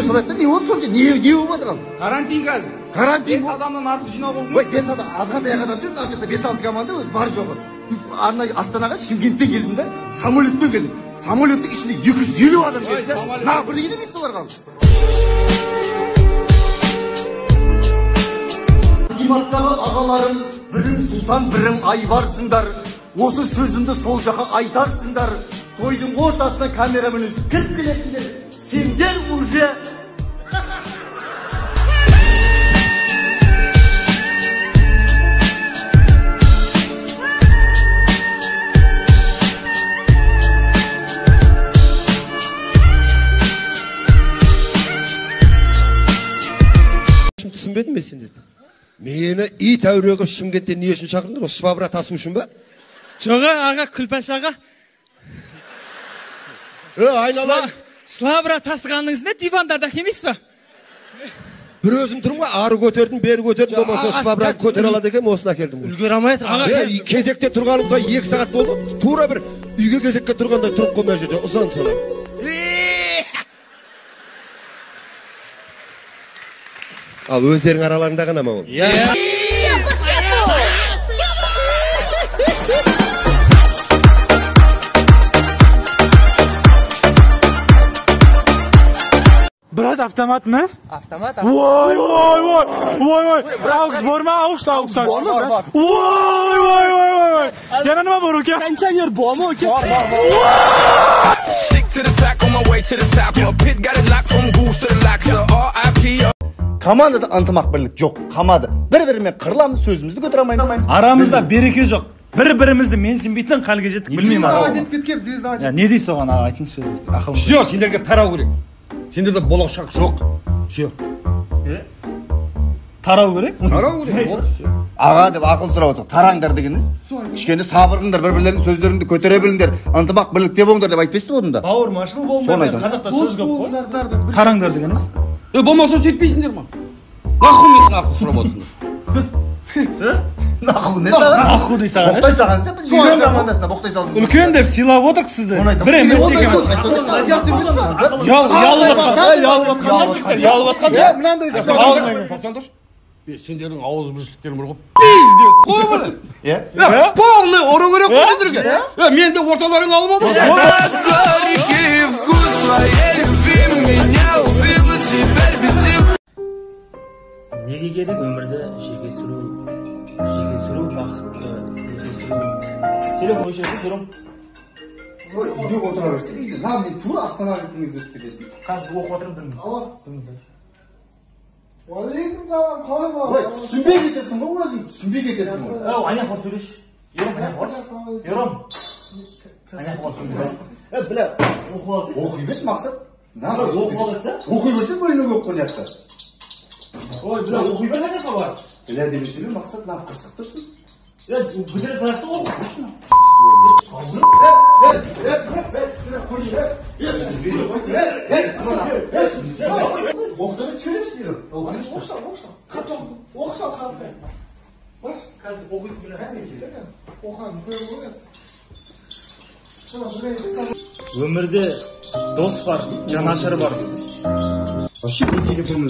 Видео салайық та, не болды сонша? Не болып жатыр ал? Карантин қазір. Карантин. 5 адамнан артық жинау болмайды. Ой, 5 адам, азғантай адам жүр, ана жақта 5-6 команда өзі бар жоғы. Арнайы Астанаға Шымкенттен келдім да, самолетпен келдім. Самолеттің ішінде 250 адам келді да. Нағы бірдеңе емес соларға ал. Иматтағы ағаларым, бірің сұлтан, бірің айбарсыңдар. Осы сөзімді сол жаққа айтарсыңдар. Тойдың ортасына камерамен өсіп кіріп келетіндер. Сендер уже түсінбедім мен сендерді. Мені ит әуре қылып Шымкенттен не үшін шақырдыңдар? Осы швабра тасу үшін ба? Жоқ, аға, Күлпәш аға. Айналайын. Швабра тасығаныңыз не, дивандарда әкелмейсіз ба? Бір өзім тұрмын ғой, ары көтердім, бері көтердім, болмаса швабра көтере алады екенмін, осыны әкелдім. Үлгере алмай жатыр. Кезекте тұрғанымызға 2 сағат болды. Тура бір үйге кезекке тұрғандай тұрып қой мына жерде, ұзан сана. Ал өздерің араларында ғана ма ол? Иә. Брат, автомат ма? Автомат. Ой, ой, ой, ой, ой. Аукс бар ма? Аукс, аукс, аукс. Бар, бар. Ой, ой, ой, ой. Yana nima bor uka? Кондиционер bormi uka? Bor, bor, bor. Stick to the track on my way to the top. A pit got it locked from goose to the locks. R.I.P. Командада ынтымақ бірлік жоқ, қамады. Бір-бірімен қырыламыз, сөзімізді көтере алмаймыз. Арамызда береке жоқ. Бір-бірімізді менсінбейтін халге жеттік, білмеймін аға. Не дейсіз оған аға, айтыңызшы өзіңіз. Ақылыңыз. Все, сендерге тарау керек. Сендерде болашақ жоқ. Все. Тарау керек? Тарау керек, болды, все. Аға деп ақыл сұрап отырсақ, тараңдар дегеніңіз. Кішкене сабыр қылыңдар, бір-бірлерінің сөздеріңді көтере біліңдер, ынтымақ бірлікте болыңдар деп айтпайсыз ба онда? Бауырмашыл болыңдар, қазақта сөз көп қой. Тараңдар дегеніңіз. Болмаса сөйтпейсіңдер ма? Нахуй менен ақыл сұрап отырсыңдар. Нахуй не саған? Нахуй дей саған. Боқтай саған. Үлкен командасына боқтай салдыңыз. Үлкен деп сыйлап отырық сізді. Бір емес екі емес. Ұялып жатқан жігіттер, ұялып жатқан жоқ. Тоқтаңдаршы. Сендердің ауызбіршіліктерің бар ғой. Пиздец қой бұны. Полный ұру керек қой сендерге. Мен де орталарыңа алып алдым. Неге керек өмірді жеке сүру, жеке сүру бақытты, жеке сүру. Телефон өшірді, Сером. Ой, үйде отыра берсең, үйде. На, мен тура Астанаға кеткен кезде өтіп кетесің. Қазір оқып отырмын бір минут. Алло. Уағалейкум салам, қалай бала? Ой, түсінбей кетесің ғой өзің, түсінбей кетесің ғой. Ау, ана жаққа сөйлеші. Ером, ана жаққа баршы. Ером. Ана жаққа баршы. Бля, оқып алды. Оқи берші, Мақсат. На, оқып алды да. Оқи берсең, бөлме көп қой мына жақта. Ой, бля, оқи бер ана жаққа бар. Бля деп сөйле, Мақсат, на қырсық тұрсың. Бітіре салайық та оқы. Өмірде дос бар, жанашыр бар. Вообще, телефонмен